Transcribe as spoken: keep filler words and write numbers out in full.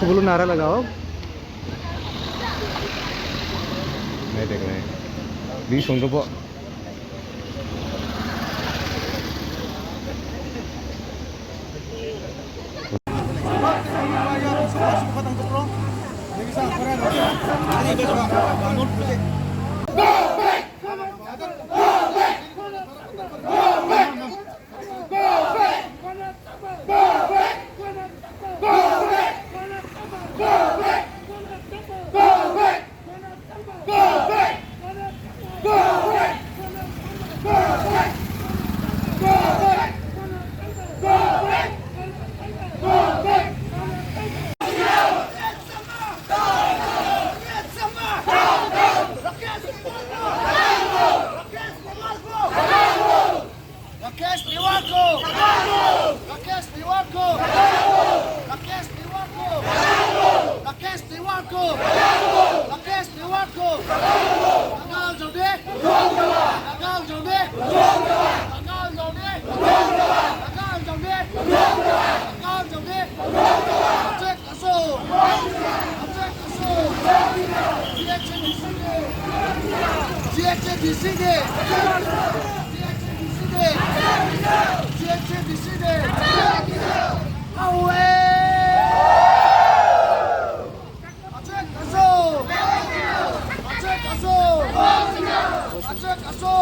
Bulu nara lagao. Nai dek nai. Di sung dobo. Rakesh Tiwari ko! Rakesh Tiwari ko! Rakesh Tiwari ko! Rakesh Tiwari ko! Rakesh Tiwari ko! Kangal jong de! Kangal jong de! Kangal jong de! Kangal jong de! Kangal jong de! Attack Aso! Attack Aso! G H A D C ne! G H A D C ne! G H A D C ne! Away! Attack Aso! Attack Aso! Attack Aso!